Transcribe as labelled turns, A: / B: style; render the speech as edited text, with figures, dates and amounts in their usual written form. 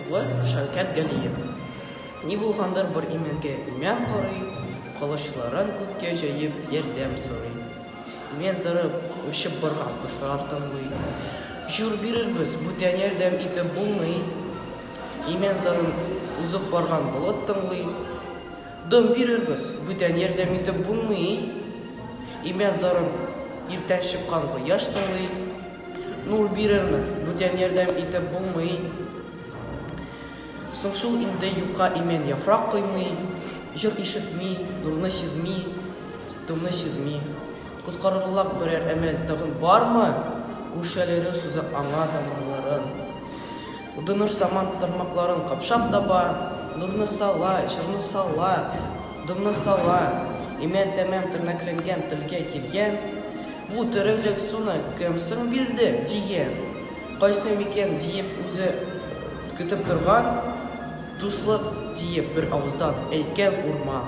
A: улы Шәүкәт Галиев. Ни булгандыр бер имәнгә имән карый, Колачларын күккә җәеп ярдәм сорый. Имән зары очып барган кошлар тыңлый. Җыр бирербез, бүтән ярдәм итеп булмый. Имән зарын узып барган болыт тыңлый. Дым бирербез, бүтән ярдәм итеп булмый. Имән зарын иртән чыккан кояш тыңлый. Нур бирермен, бүтән ярдәм итеп булмый. Соң шул инде юкка имән яфрак коймый, җыр ишетми, нурны сизми, дымны сизми. Коткарырлык берәр әмәл тагын бармы? Күршеләре суза аңа тамырларын. Донор сыман тармакларын капшап таба, Нурны сала, җырны сала, дымны сала. Имән тәмам тернәкләнгән телгә килгән, Бу терелек суны кем соң бирде? дигән. Кайсы микән диеп үзе көтеп торган, Дуслык диеп бер авыздан әйткән урман.